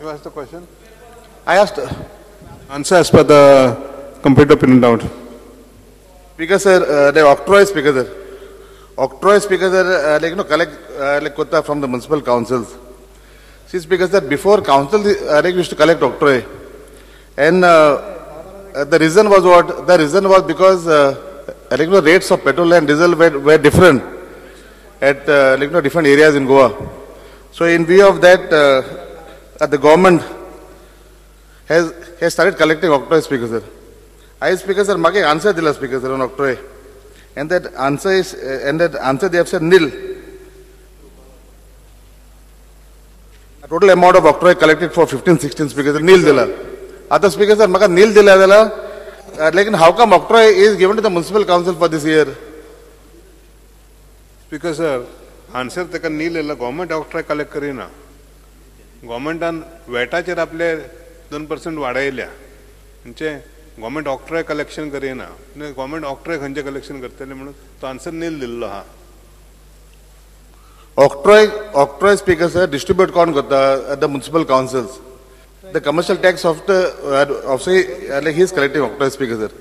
You asked the question? I asked. Answer as per the computer printout. Speaker sir, the octroi speaker sir. Octroi speaker sir, like you know, collect like quota from the municipal councils. See speaker sir, before council like we used to collect octroi, and the reason was what? The reason was because like you know, rates of petrol and diesel were different at like you know, different areas in Goa. So in view of that, the government has started collecting octroi speaker sir. I speaker sir, mage answer dila speaker sir on octroi, and that answer is and that answer they have said nil. The total amount of octroi collected for 15-16 speaker sir nil dila. Other speaker sir, maka nil dila dila. Like how come octroi is given to the municipal council for this year? Speaker sir, answer teka nil dila. Government octroi collect karina. Governmentan वेटाचेर आपले 2% वाडयल्या, म्हणजे government octroi collection करिना. Government octroi खंयचें collection करतले म्हणून तो answer नील दिल्लो आहा. Octroi speaker sir distribute कोण करता? The municipal councils. The commercial tax of the of like he is collecting octroi speaker sir.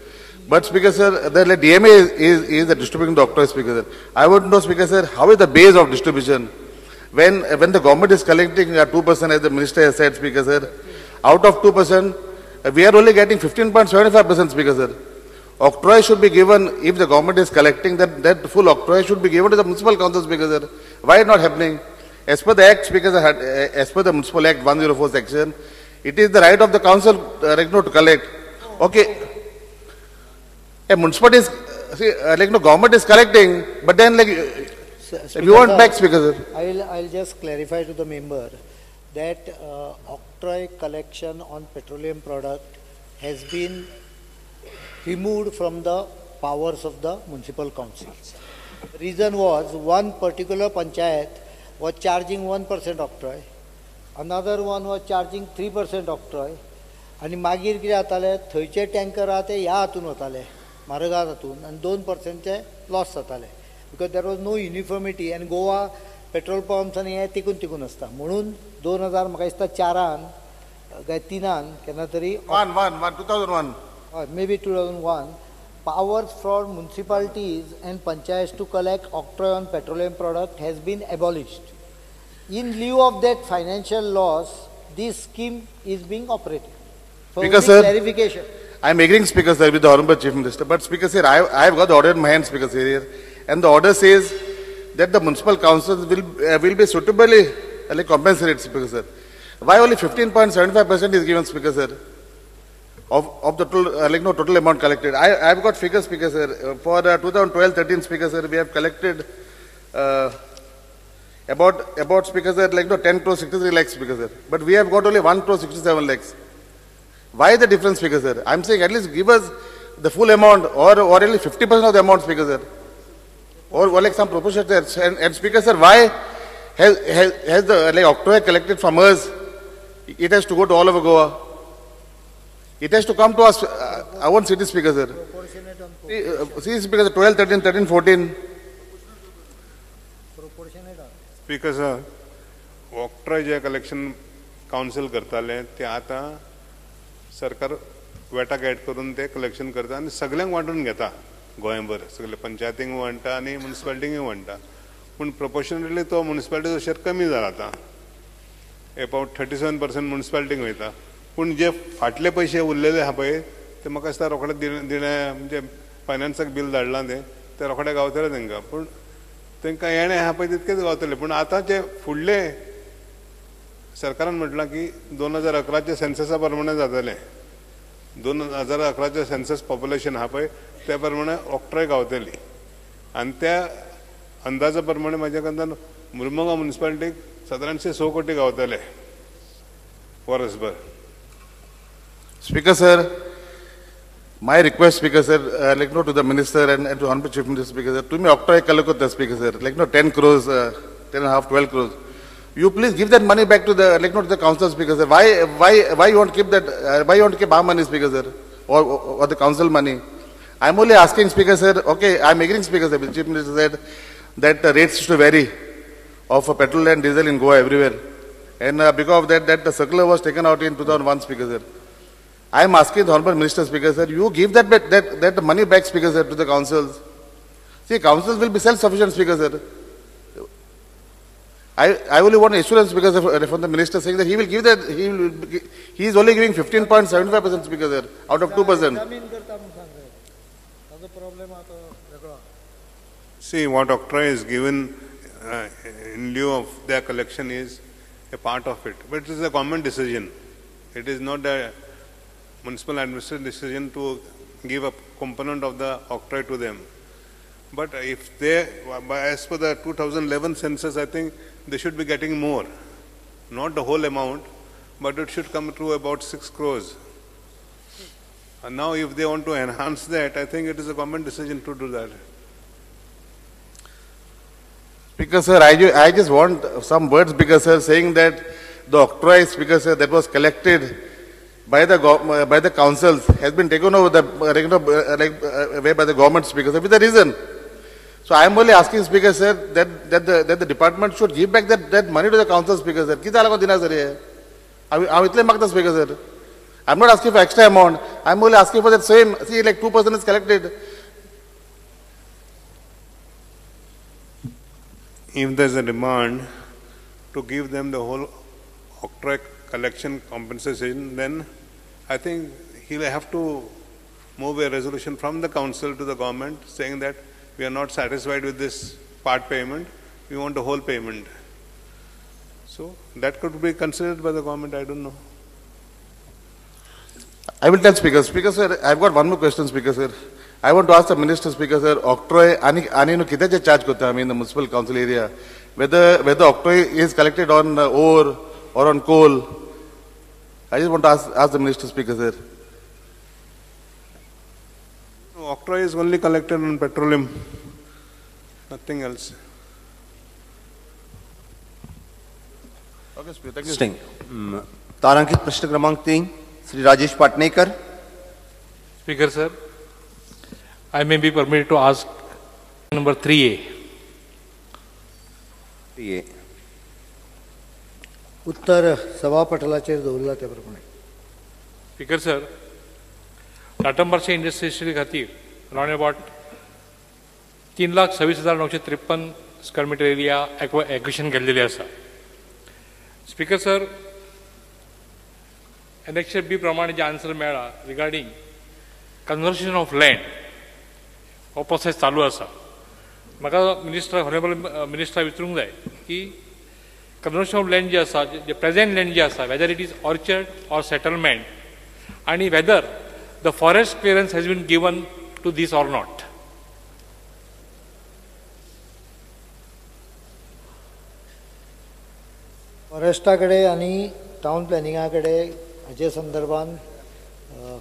But speaker sir, the DMA is the distributing the octroi speaker sir. I would know speaker sir, how is the base of distribution? When the government is collecting 2%, as the minister has said, speaker sir, out of 2%, we are only getting 15.75%, speaker sir. Octroi should be given, if the government is collecting, that full octroi should be given to the municipal council, speaker sir. Why not happening? As per the Act, speaker sir, as per the Municipal Act 104 section, it is the right of the council to collect. Okay. A municipality is, see, like no, government is collecting, but then like, if you want back, speaker sir. I will just clarify to the member that octroi collection on petroleum product has been removed from the powers of the municipal councils. Reason was one particular panchayat was charging 1% octroi, another one was charging 3% octroi, आणि मागीर कितें जातालें, थंयचे tanker आहा ते ह्या हातून वताले, म्हारगा हातून, आनी 2% लॉस जाताले. Because there was no uniformity and Goa petrol pumps आनी हे तिकून तिकून आसता. म्हणून 2000 म्हाका दिसता 4 काय 3 केन्ना तरी 2001 हय, may be 2001, powers for municipalities and panchayats to collect octroi on petroleum product has been abolished. In lieu of that financial loss, this scheme is being operated. Speaker sir, clarification. I am agreeing, Speaker sir, with the Honorable Chief Minister. But Speaker sir, I have got the order in my hand, Speaker sir, here. And the order says that the municipal councils will be suitably compensated, Speaker sir. Why only 15.75% is given, Speaker sir, of the total, like no, total amount collected? I have got figures, Speaker sir. For 2012-13, Speaker sir, we have collected about Speaker sir, like no, 10 crore 63 lakhs, Speaker sir. But we have got only 1 crore 67 lakhs. Why the difference, Speaker sir? I am saying at least give us the full amount or at least 50% of the amount, Speaker sir. Or like some proportion there. And Speaker sir, why has the like octroi collected from us? It has to go to all over Goa. It has to come to us, our own city, Speaker sir. See, Speaker sir, 12, 13, 13, 14. Speaker sir, octroi J collection council करताले ते आतां सरकार वेटाक add करून ते collection करता आनी सगल्यांक वांटून घेता गोंयभर, सगळे पंचायतींक वांट्टा आनी म्युनिसिपालिटींकूय वांट्टा. पूण प्रोपोर्शनली तो म्युनिसिपालिटीचो शेर कमी जाला आतां, एबावट 37% म्युनिसिपालिटींक वयता. पूण जे फाटले पयशे उरलेले आहा पळय ते म्हाका दिसता रोखडे दिणे, म्हणजे फायनान्साक बील धाडलां ते रोखडे गावतले तांकां. पूण तांकां येणें आहा पळय तितकेच गावतले. पूण आतां जे फुडले सरकारान म्हटलां की 2011 सेन्ससा प्रमाणे जातलें, 2011 सेन्सस पॉप्युलेशन आहा पळय त्या प्रमाणे ऑक्ट्रॉय गावतली. आनी त्या अंदाजा प्रमाणे म्हाज्या अंदाजान मुरमुगांव म्युनिसिपालिटीक सादारणशे 6 कोटी गावतले वर्सभर. Speaker sir, my request, Speaker sir, like no, to the minister and to Honorable Chief Minister, Speaker sir, तुम्ही ऑक्ट्रॉय कलेक्ट करता, Speaker sir, like no, 10 crores, 10.5, 12 crores. You please give that money back to the, like not to the council, Speaker sir. Why you want to keep that? Why you want to keep our money, Speaker sir, or the council money? I'm only asking, Speaker sir. Okay, I'm agreeing, Speaker sir. The Chief Minister said that the rates should vary of petrol and diesel in Goa everywhere. And because of that, that the circular was taken out in 2001, Speaker sir. I am asking the Honorable Minister, Speaker sir, you give that money back, Speaker sir, to the councils. See, councils will be self-sufficient, Speaker sir. I only want assurance, Speaker sir, from the Minister saying that he will give that, he is only giving 15.75%, Speaker sir, out of 2%. See, what octroi is given in lieu of their collection is a part of it. But it is a government decision. It is not a municipal administration decision to give a component of the octroi to them. But if they, as per the 2011 census, I think they should be getting more. Not the whole amount, but it should come to about 6 crores. And now if they want to enhance that, I think it is a government decision to do that. Speaker sir, I just want some words, Speaker sir, saying that the octroi, Speaker sir, that was collected by the councils has been taken over away by the government, Speaker sir, with a reason. So I am only asking, Speaker sir, that the department should give back that money to the council, Speaker sir. Kithe alako dina sir ye? I itle magta, Speaker sir. I am not asking for extra amount. I am only asking for that same. See, like 2% is collected. If there is a demand to give them the whole octroi collection compensation, then I think he will have to move a resolution from the council to the government saying that we are not satisfied with this part payment, we want the whole payment. So that could be considered by the government, I don't know. I will tell Speaker. Speaker sir, I have got one more question, Speaker sir. I want to ask the Minister, Speaker sir, octroi ani no kithe charge karta, I mean the municipal council area, whether octroi is collected on ore or on coal. I just want to ask the Minister, Speaker sir. No, octroi is only collected on petroleum, nothing else. Okay, Speaker, thank you. तारांकित प्रश्न क्रमांक 3, Shri Rajesh Patnekar. Speaker sir, I may be permitted to ask number 3A. 3A. उत्तर सभापटलाचेर दवरला त्या प्रमाणे. Speaker sir, लाटंबारशे industry खातीर round about 3,26,953 square metre area acquisition केल्लेली आसा. स्पीकर सर, एनेक्शर बी प्रमाणे जे आन्सर मेळ्ळा रिगार्डींग कन्वर्शन ऑफ लँड, हो प्रोसेस चालू आसा. म्हाका मिनिस्टर, ऑनरेबल मिनिस्टराक विचारूंक जाय की कन्वर्शन ऑफ लँड जे आसा, जे प्रेजेंट लँड जे आसा, whether it is orchard or settlement, आनी whether the forest clearance has been given to this or not. Foresta कडेन आनी टावन प्लॅनिंगा कडेन हाजे संदर्भान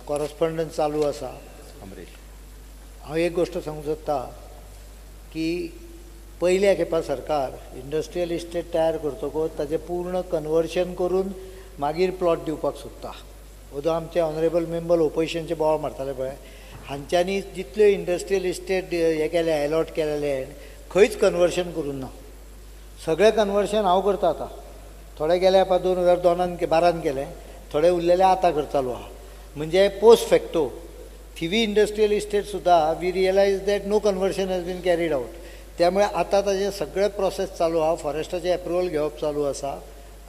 कॉरस्पॉन्डन्स चालू आसा. हांव एक गोश्ट सांगूंक सोदता की पयल्या खेपा सरकार इंडस्ट्रियल इस्टेट तयार करतकच ताजें पूर्ण कन्वर्शन करून मागीर प्लॉट दिवपाक सोदता. ओदो आमचे ऑनरेबल मेंबर ओपोजिशनचे बोवाळ मारताले पळय, हांच्यांनी जितल्यो इंडस्ट्रियल इस्टेट हे केले, एलॉट केले लँड, खंयच कन्वर्शन करूंक ना. सगळें कन्वर्शन हांव करता आतां. थोडे गेले आतां 2012 केलें, थोडे उरलेले आतां करतालो आहा. म्हणजे post facto Thivim industrial estate सुद्दां we realise that no conversion has been carried out. त्यामुळे आतां ताजें सगळें प्रोसेस चालू आहा. फॉरेस्टाचें एप्रुवल घेवप चालू आसा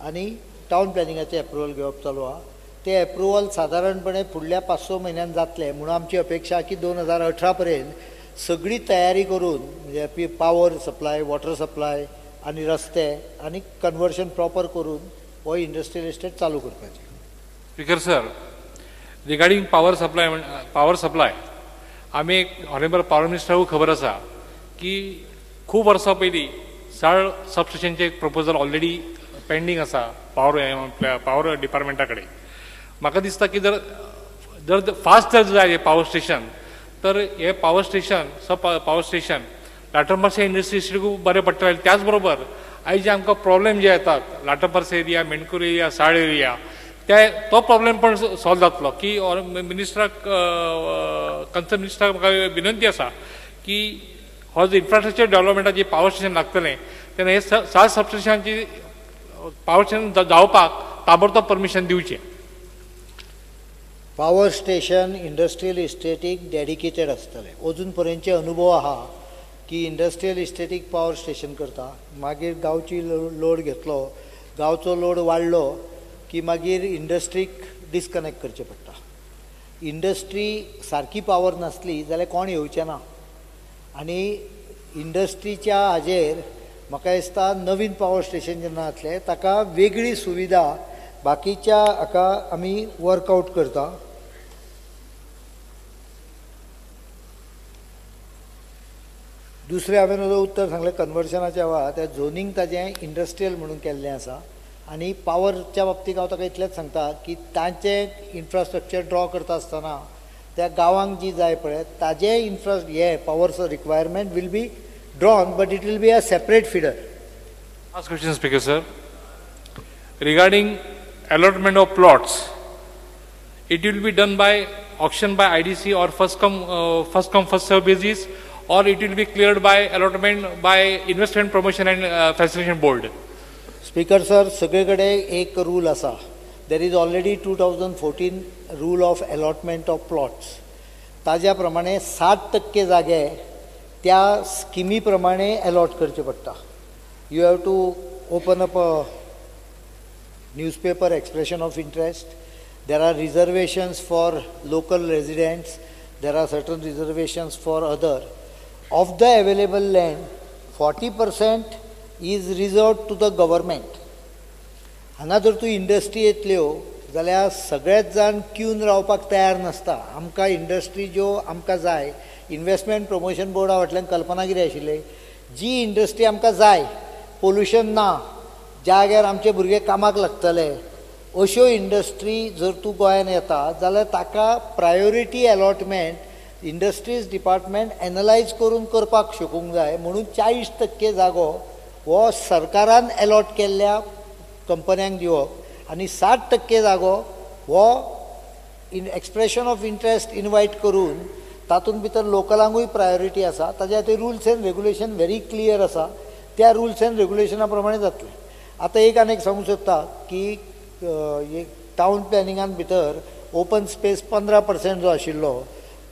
आनी टावन प्लॅनिंगाचें एप्रुवल घेवप चालू आहा. ते एप्रुवल सादारणपणे फुडल्या 5-6 म्हयन्यान जातलें म्हणून आमची अपेक्षा की 2018 पर्यंत सगळी तयारी करून, म्हणजे पावर सप्लाय, वॉटर सप्लाय आनी रस्ते आनी कन्वर्शन प्रॉपर करून हो इंडस्ट्रियल इस्टेट चालू करपाचें. Speaker sir, regarding power supply आमी एक ऑनरेबल पावर मिनिस्टराकूय खबर आसा की खूब वर्सां पयलीं साळ सबस्टेशनचें एक प्रपोजल ऑलरेडी पेंडींग आसा पावर डिपार्टमेंटा कडेन. म्हाका दिसता की जर जर फास्ट जर जाय पावर स्टेशन, तर हे power station sub power station Latambarsem industry इस्टेटकूय बरें पडटलें. त्याच बरोबर आयज जे आमकां प्रॉब्लेम जे येतात Latambarsem area, Menkul area, Sal area, ते तो प्रॉब्लेम पण सॉल्व जातलो. की मिनिस्टराक, कन्सर्न मिनिस्टराक म्हाका विनंती आसा की हो जो इन्फ्रास्ट्रक्चर डेव्हलपमेंटाचे पावर स्टेशन लागतलें तेन्ना हे सात सबस्टेशनाची पावर स्टेशन जावपाक ताबडतोब परमिशन दिवचें. पावर स्टेशन इंडस्ट्रियल इस्टेटीक डेडिकेटेड आसतलें. अजून पर्यंतचे अनुभव आहा की इंडस्ट्रियल इस्टेटीक पावर स्टेशन करता, मागीर गांवची लोड घेतलो, गांवचो लोड वाडलो की मागीर इंडस्ट्रीक डिस्कनेक्ट करचें पडटा. इंडस्ट्री सारकी पावर नासली जाल्यार कोण येवचें ना आनी इंडस्ट्रीच्या हाजेर म्हाका दिसता नवीन पावर स्टेशन जेन्ना जातलें ताका वेगळी सुविधा बाकीच्या हाका आमी वर्कआवट करता. दुसरें हांवें जो उत्तर सांगलें कन्वर्शनाच्या वेळार त्या झोनींग ताजें इंडस्ट्रियल म्हणून केल्लें आसा आनी पावरच्या बाबतींत हांव ताका इतलेंच सांगता की तांचें इन्फ्रास्ट्रक्चर ड्रॉ करता आसतना त्या गांवांक जी जाय पळय ताजें हे power requirement will be drawn, but it will be a separate feeder. Last question, Speaker sir, regarding allotment of plots, it will be done by auction by IDC or first come first serve basis, or it will be cleared by allotment by Investment Promotion and Facilitation Board? Speaker sir, सगळे कडेन एक rule आसा. There is already 2014 rule of allotment of plots. ताज्या प्रमाणे 60% जागे त्या स्किमी प्रमाणे अलॉट करचे पडटा. You have to open up a newspaper expression of interest. There are reservations for local residents, there are certain reservations for other. Of the available land 40% is reserved to the government. हांगा जर तूं industry येतल्यो जाल्यार सगळेच जाण queue रावपाक तयार नासता. आमकां इंडस्ट्री ज्यो आमकां जाय, इन्वेस्टमेंट प्रमोशन बोर्डा फाटल्यान कल्पना कितें आशिल्ली, जी इंडस्ट्री आमकां जाय, पोल्युशन ना, जाग्यार आमचे भुरगे कामाक लागतले, अश्यो इंडस्ट्री जर तूं गोंयान येता जाल्यार ताका priority allotment industries department analyse करून करपाक शकूंक जाय. म्हणून 40% जागो हो सरकारान अलॉट केल्ल्या कंपन्यांक दिवप आनी 60% जागो हो in expression of interest invite करून तातूंत भितर लोकलांकूय प्रायोरिटी आसा. ताज्या खातीर rules and regulation very clear आसा, त्या रुल्स एंड रेगुलेशना प्रमाणे जातलें. आतां एक आनी एक सांगूंक सोदता की एक टावन प्लॅनिंगान भितर ओपन स्पेस 15% जो आशिल्लो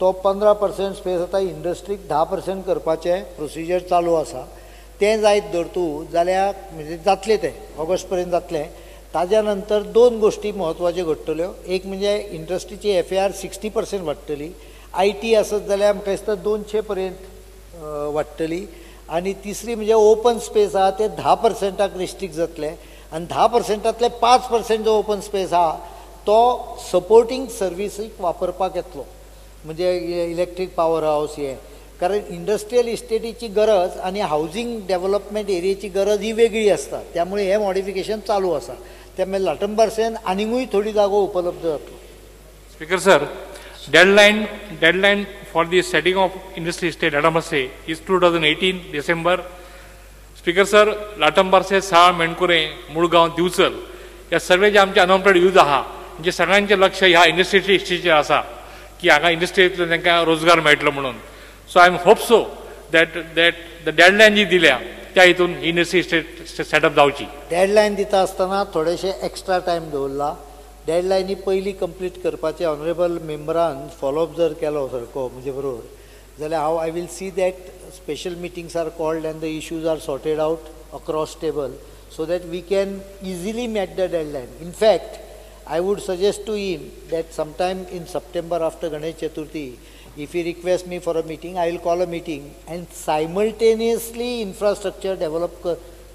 तो 15% स्पेस आतां इंडस्ट्रीक 10% करपाचें प्रोसिजर चालू आसा. तें जायत धर तूं जाल्यार म्हणजे जातलें, तें ऑगस्ट पर्यंत जातलें. ताज्या नंतर दोन गोश्टी म्हत्वाच्यो घडटल्यो. एक म्हणजे इंडस्ट्रीची FAR 60% वाडटली, IT आसत जाल्यार म्हाका दिसता 200 पर्यंत वाडटली, आनी तिसरी म्हणजे ओपन स्पेस आहा ते 10%क रिस्ट्रिक्ट जातले आनी 10%तले 5% जो ओपन स्पेस आहा तो सपोर्टींग सर्विसीक वापरपाक येतलो, म्हणजे इलेक्ट्रीक पावर हावस हें. कारण इंडस्ट्रियल इस्टेटीची गरज आनी हावजींग डेव्हलपमेंट एरियेची गरज ही वेगळी आसता, त्यामुळे हें मॉडिफिकेशन चालू आसा. त्यामुळे लाटंबारसेन आनीकूय थोडी जागो उपलब्ध जातलो. Speaker sir, deadline for the setting of industry estate Latambarse is 2018 December. Speaker sir, Latambarse, Sal, Menkure, Murgaon, Divchal ह्या सगळे जे आमचे अनएम्प्लॉयड यूथ आहा म्हणजे सगळ्यांचें लक्ष ह्या इंडस्ट्री इस्टेटीचेर आसा की हांगा इंडस्ट्रींतल्यान तांकां रोजगार मेळटलो म्हणून. So I am hope so that that the deadline जी दिल्या त्या हितून इंडस्ट्री इस्टेट सेटअप जावची. डेडलायन दिता आसतना थोडेशे एक्स्ट्रा टायम दवरला. डेडलायनी पयलीं कंप्लीट करपाचें ऑनरेबल मेंबरान फॉलोअप जर केलो सारको म्हजे बरोबर जाल्यार हांव I will see that special meetings are called and the issues are sorted out across table so that we can easily meet the deadline. In fact I would suggest to him that sometime in September after Ganesh Chaturthi, if he requests me for a meeting, I will call a meeting and simultaneously infrastructure develop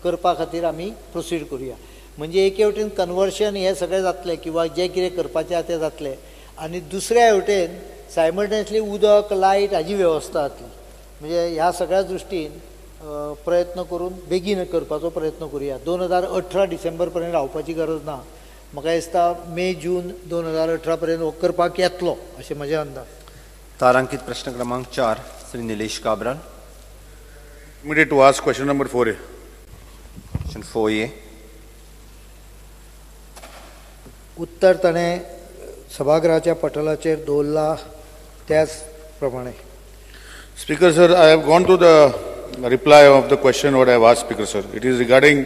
करपा खातीर आमी proceed करूया. म्हणजे एके वटेन conversion हें सगळें जातलें किंवा जें कितें करपाचें आसा तें जातलें आनी दुसऱ्या वटेन सायमल्टेनियसली उदक, लायट हाजी वेवस्था जातली. म्हणजे ह्या सगळ्या दृश्टीन प्रयत्न करून बेगीन करपाचो प्रयत्न करूया. 2018 डिसेंबर पर्यंत रावपाची गरज ना. म्हाका दिसता मे जून 2018 पर्यंत हो करपाक येतलो अशें म्हजें अंदाज. तारांकित प्रश्न क्रमांक 4 Shri Nilesh Cabral. Immediate to ask question number 4A. Question 4A. उत्तर ताणें सभागृहाच्या पटलाचेर दवरला त्याच प्रमाणे. Speaker sir, I have gone to the reply of the question what I have asked, Speaker sir. It is regarding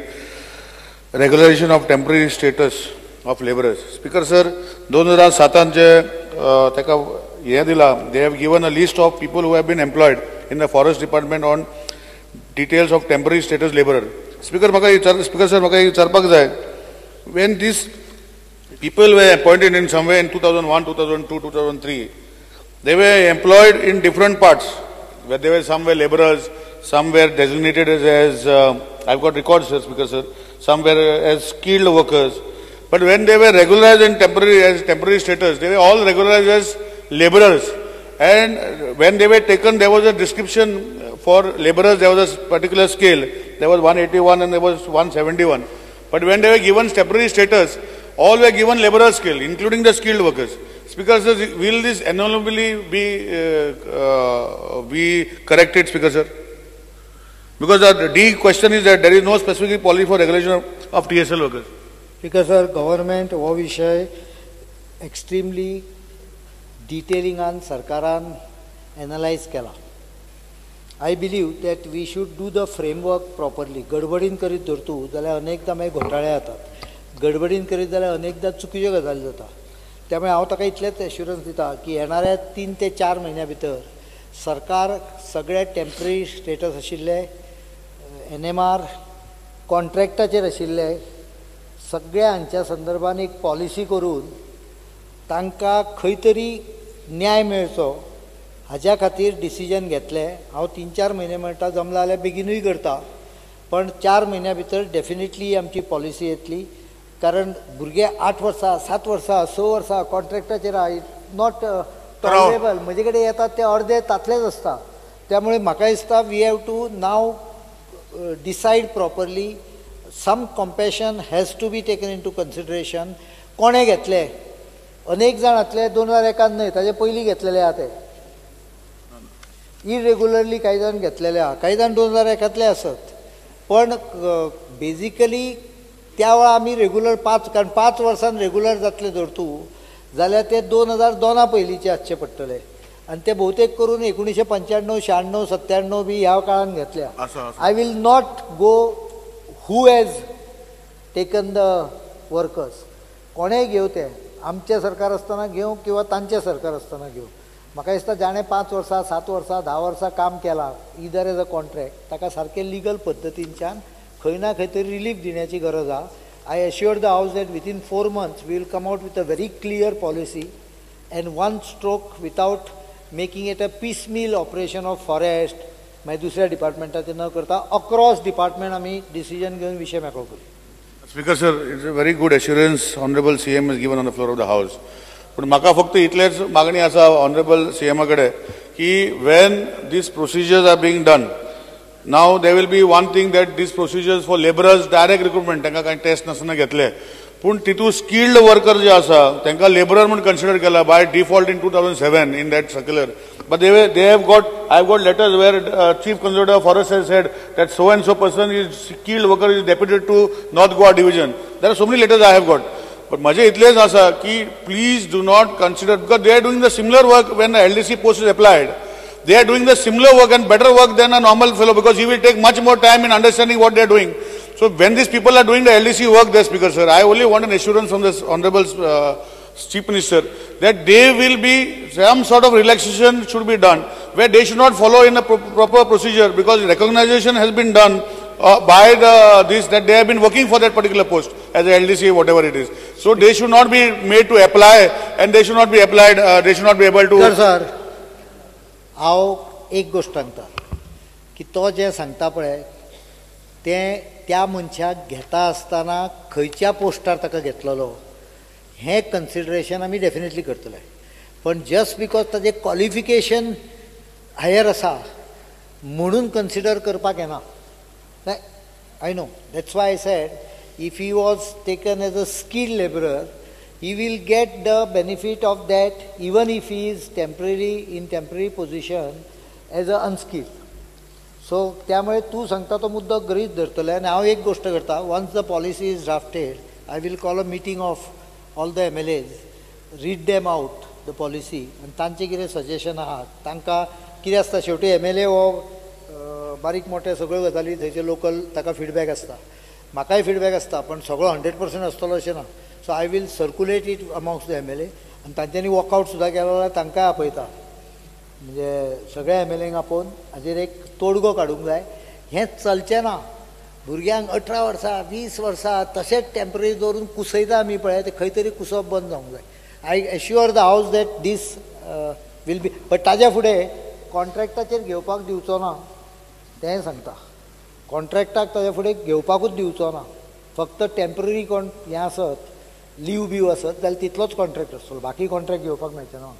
Regularisation of temporary status of labourers. Speaker sir, 2007 जे ताका हें दिला, they have given a list of people who have been employed in the forest department on details of temporary status labourer. Speaker म्हाका विचार, speaker sir म्हाका विचारपाक जाय, when these people were appointed in somewhere in 2001, 2002, 2003, they were employed in different parts, where they were some were laborers, some were designated as I've got records, sir, Speaker sir, some were as skilled workers. But when they were regularized in temporary, as temporary status, they were all regularized as laborers. And when they were taken, there was a description for laborers, there was a particular scale. There was 181 and there was 171. But when they were given temporary status, all were given laborer scale, including the skilled workers. Speaker sir, will this anomaly be corrected, Speaker sir? Because the D question is that there is no specific policy for regulation of TSL workers. Speaker sir, government हो विशय extremely डिटेलिंगान सरकारान analyse केला. I believe that we should do the framework properly. गडबडीन करीत धरतू जाल्यार अनेकदां मागीर घोटाळे जातात, गडबडीन करीत जाल्यार अनेकदां चुकीच्यो गजाली जाता. त्यामुळे हांव ताका इतलेंच एश्युरन्स दिता की येणाऱ्या 3 ते 4 म्हयन्या भितर सरकार सगळे टेम्पररी स्टेटस आशिल्ले, NMR कॉन्ट्रॅक्टाचेर आशिल्ले सगळ्या हांच्या संदर्भान एक पॉलिसी करून तांकां खंय तरी न्याय मेळचो हाज्या खातीर डिसिजन घेतलें. हांव 3-4 म्हयने म्हणटा, जमला जाल्यार बेगिनूय करता, पण 4 म्हयन्या भितर डेफिनेटली आमची पॉलिसी येतली. कारण भुरगे 8 वर्सां, 7 वर्सां, 6 वर्सां कॉन्ट्रॅक्टाचेर आहा, it's not tolerable. म्हजे कडेन येतात ते अर्दे तातलेच आसता. त्यामुळे म्हाका दिसता we have to now decide properly. Some compassion has to be taken into consideration. कोणें घेतले, अनेक जाणांतले 2001 न्हय, ताजे पयलीं घेतलेले आहा, ते इरेग्युलरली कांय जाण घेतलेले आहा, कांय जाण 2001 आसत, पण बेजिकली त्या वेळार आमी रेगुलर 5, कारण 5 वर्सान रेगुलर जातले धर तूं जाल्यार ते 2002 पयलींचे आसचे पडटले आनी ते भोवतेक करून 1995, 96, 97 बी ह्या काळान घेतल्या. I will not go who has taken the workers. कोणेय घेवं, ते आमचें सरकार आसतना घेवं किंवा तांचें सरकार आसतना घेवं, म्हाका दिसता जाणें 5 वर्सां, 7 वर्सां, 10 वर्सां काम केलां इदर एज अ कॉन्ट्रॅक्ट, ताका सारकें लिगल पद्दतीनच्यान खंय ना खंय तरी रिलीफ दिण्याची गरज आहा. I assure the house that within 4 months we will come out with a very clear policy and one stroke without making it a piecemeal operation of forest मागीर दुसऱ्या डिपार्टमेंटाचें न करता अक्रॉस डिपार्टमेंट आमी डिसिजन घेवन विशय मेकळो करूं. Speaker sir, it's a very good assurance honourable CM is given on the floor of the house. पूण म्हाका फक्त इतलेच मागणी आसा ऑनरेबल सीएमा कडेन की when these procedures are being done, now there will be one thing that these procedures for labourers direct recruitment, तांकां कांय टेस्ट नासतना घेतले, पूण तितूंत स्किल्ड वर्कर जे आसा तांकां लेबरर म्हूण कन्सिडर केला by default in 2007 in that circular. But they have got, I have got letters where Chief Conservator of Forest has said that so and so person is skilled worker is deputed to North Goa division. There are so many letters I have got. But म्हजें इतलेंच आसा की please do not consider, because they are doing the similar work when LDC post is applied. They are doing the similar work and better work than a normal fellow, because he will take much more time in understanding what they are doing. So when these people are doing the LDC work there, Speaker sir, I only want an assurance from this Honorable Chief Minister that there will be some sort of relaxation should be done where they should not follow in a proper procedure, because recognition has been done by the this that they have been working for that particular post as a LDC, whatever it is. So they should not be made to apply, and they should not be applied, they should not be able to. Sir, sir, हांव एक गोश्ट सांगता की तो जें सांगता पळय तें त्या मनशाक घेता आसतना खंयच्या पोस्टार ताका घेतलेलो हें कन्सिडरेशन आमी डेफिनेटली करतले, पण जस्ट because ताजें क्वॉलिफिकेशन हायर आसा म्हणून कन्सिडर करपाक येना. I know, that's why I said if he was taken as a skilled labourer he will get the benefit of that even if he is temporary in temporary position as a unskilled. So त्यामुळे तूं सांगता तो मुद्दो गृहीत धरतले. आनी हांव एक गोश्ट करता, once the policy is drafted I will call a meeting of all the MLAs, read them out the policy आनी तांचें कितें सजेशन आहा तांकां कितें आसता, शेवटी MLA हो बारीक मोठे सगळ्यो गजाली थंयचे लोकल ताका फिडबॅक आसता, म्हाकाय फिडबॅक आसता पण सगळो 100% आसतलो अशें ना. So I will circulate it amongst the MLA आनी तांच्यांनी वॉकआवट सुद्दां केलो जाल्यार तांकांय आपयता. म्हणजे सगळ्या एम एल एंक आपोवन हाजेर एक तोडगो काडूंक जाय. हें चलचें ना. भुरग्यांक 18 वर्सां 20 वर्सां तशेंच टेम्पररी दवरून कुसयता आमी पळय, तें खंय तरी कुसप बंद जावंक जाय. I assure the house that this will be, but ताज्या फुडें कॉन्ट्रॅक्टाचेर घेवपाक दिवचो ना तेंय सांगता. कॉन्ट्रॅक्टाक ताज्या फुडें घेवपाकूच दिवचो ना. फक्त टेम्पररी कोण हें आसत लीव बीव आसत जाल्यार तितलोच कॉन्ट्रॅक्ट आसतलो, बाकी कॉन्ट्रॅक्ट घेवपाक मेळचें ना.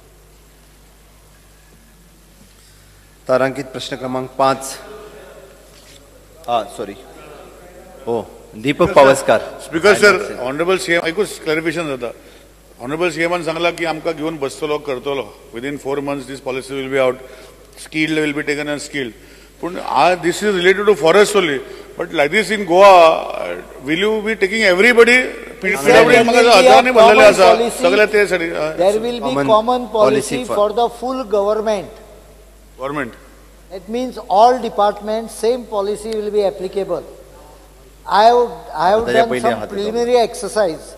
तारांकित प्रश्न क्रमांक 5. सॉरी, हो Deepak Pawaskar. Speaker sir, honourable CM एकूच क्लॅरिफिकेशन जाता. ऑनरेबल सीएमान सांगला की आमकां घेवन बसतलो करतलो within 4 months this policy will be out, skilled will be taken and skilled. पूण आज this is related to forest only, but like this in Goa will you be taking everybody? हजारांनी भरलेले आसा सगळे ते साठी. There will be common policy for the full government. Government. It means all departments, same policy will be applicable. I have done some preliminary exercise.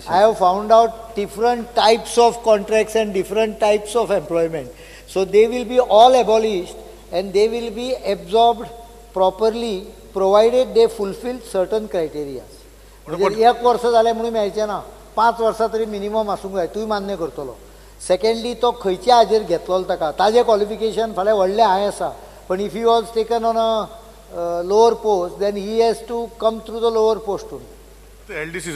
I have found out different types of contracts and different types of employment. So they will be all abolished and they will be absorbed properly provided they fulfill certain criteria. म्हणजे एक वर्स जालें म्हणून मेळचें ना, 5 वर्सां तरी minimum आसूंक जाय, तूंय मान्य करतलो. सेकंडली तो खंयच्या हाजेर घेतलो ताका ताजें क्वॉलिफिकेशन फाल्यां व्हडलें हाय आसा, पण if he was taken on a lower post then he has to come through the lower post. LDC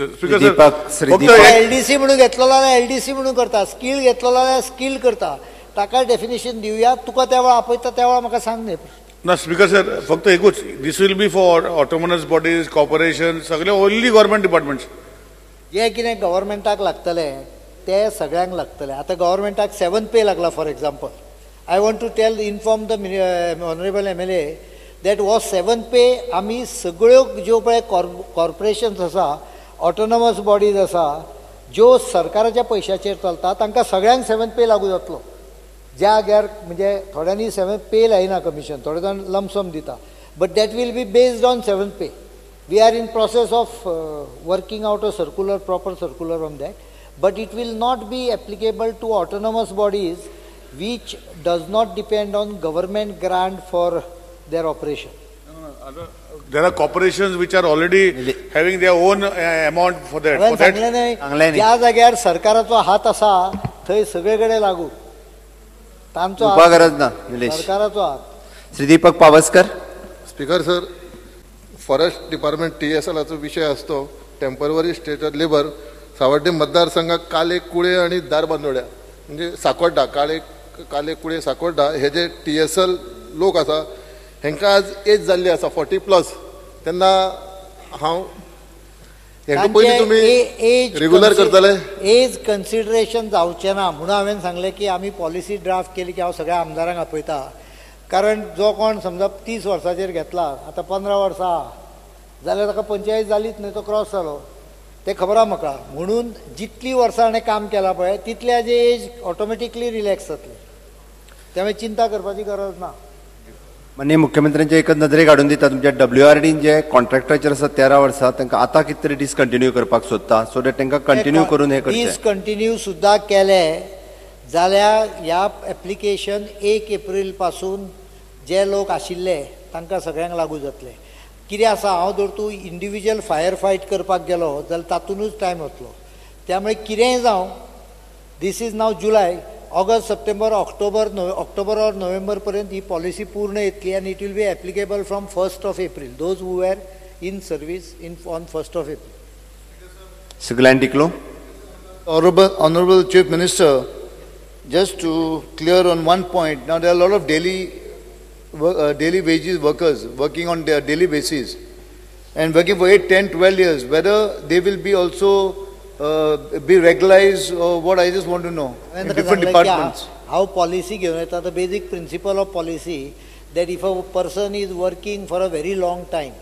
म्हणून घेतलो जाल्यार एलडीसी म्हणून करता, स्कील घेतलो जाल्यार स्कील करता. ताका डेफिनेशन दिवया. तुका त्या वेळार आपयता त्या वेळार म्हाका सांग न्ही. ना स्पीकर सर, फक्त एकूच, this will be for autonomous bodies, corporation, सगळे ओनली गव्हर्मेंट डिपार्टमेंट्स. जे कितें गव्हर्मेंटाक लागतलें ते सगळ्यांक लागतलें. आतां गव्हर्मेंटाक 7 पे लागला. For example, I want to tell inform the honourable M L A that हो 7 पे आमी सगळ्यो ज्यो पळय कॉर्पोरेशन्स आसा, ऑटोनॉमस बॉडीज आसा, ज्यो सरकाराच्या पयशाचेर चलता तांकां सगळ्यांक 7 पे लागू जातलो. ज्या जाग्यार म्हणजे थोड्यांनी 7 पे लायना कमिशन, थोडे जाण लमसम दिता, but that will be based on 7 pay. We are in process of working out a circular, proper circular on that, but it will not be applicable to autonomous bodies which does not depend on government grant for their operation. There are corporations which are already having their own amount for that. सांगलें न्हय, ज्या जाग्यार सरकाराचो हात आसा थंय सगळे कडेन लागू. तांचो गरज ना निलेश, सरकाराचो हात. Shri Deepak Pawaskar. Speaker sir, forest department T S एलाचो विशय आसतो टेम्पररी स्टेट लेबर. सावर्डे मतदारसंघात काले कुळे आणि दारबांदोड्या म्हणजे साकोड्डा, काळे काले कुळे साकोड्डा हे जे टी एस एल लोक आसा हेंकां आज एज जाल्ली आसा 40+. तेन्ना हांव हेंकां पयलीं तुमी रेगुलर करतले? एज कन्सिडरेशन जावचें ना म्हणून हांवें सांगलें की आमी पॉलिसी ड्राफ्ट केली की हांव सगळ्या आमदारांक आपयता. कारण जो कोण समजा 30 वर्सांचेर घेतला, आतां 15 वर्सां जाल्यार ताका 45 जालीच न्हय, तो क्रॉस जालो, तें खबर आहा म्हाका. म्हणून जितलीं वर्सां हाणें काम केलां पळय तितल्या जे एज ऑटोमॅटिकली रिलॅक्स जातली, त्यामुळे चिंता करपाची गरज ना. माननीय मुख्यमंत्र्यांचे एकच नदरेक हाडून दिता, तुमच्या डब्ल्यू आर डीन जे कॉन्ट्रॅक्टाचेर आसा 13 वर्सां तांकां आतां कितें तरी डिसकंटिन्यू करपाक सोदता, सो that तांकां कंटिन्यू करून हें करचें. डिसकंटिन्यू सुद्दां केलें जाल्यार ह्या एप्लिकेशन 1 एप्रील पासून जे लोक आशिल्ले तांकां सगळ्यांक लागू जातलें. कितें आसा, हांव जर तूं इंडिविज्युअल फायर फायट करपाक गेलो जाल्यार तातूंतच टायम वतलो. त्यामुळे कितेंय जावं, this is now July, August, September, October, October or November पर्यंत ही पॉलिसी पूर्ण येतली आनी it will be applicable from 1 April, those who were in service in on 1 April. Shri Glenn D'Close. Honorable Chief Minister, just to clear on one point, now there are a lot of daily wages workers working on their daily basis and working for 8, 10, 12 years, whether they will be also be regularized or what? I just want to know in different departments. How policy घेवन येता, the basic principle of policy that if a person is working for a very long time,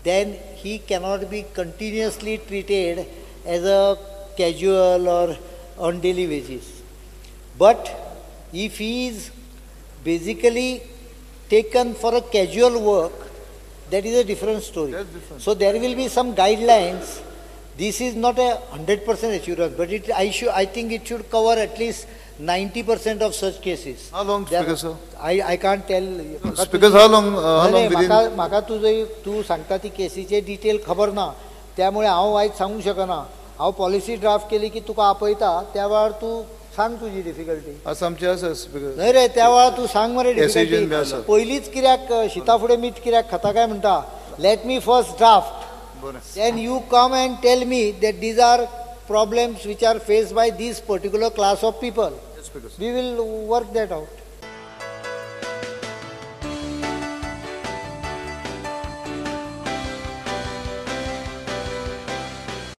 then he cannot be continuously treated as a casual or on daily wages. But if he is basically taken for a casual work, That is a different story. So there will be some guidelines. This is not a 100% assurance, but it I think it should cover at least 90% of such cases. How long, Speaker sir? I can't tell. Speaker, how long within? म्हाका तूं सांगता ती केसीचे detail खबर ना, त्यामुळे हांव आयज सांगूंक शकना. हांव पॉलिसी ड्राफ्ट केली की तुका आपयता, त्या वेळार तूं सांग तुजी डिफिकल्टी. आसा आमची आसा स्पीकर. न्हय रे, त्या वेळार तूं सांग मरे डिफिकल्टी. पयलींच कित्याक शिता फुडें मीठ कित्याक खाता काय म्हणटा. Let me first draft, then you come and tell me that these are problems which are faced by this particular class of people. We will work that out.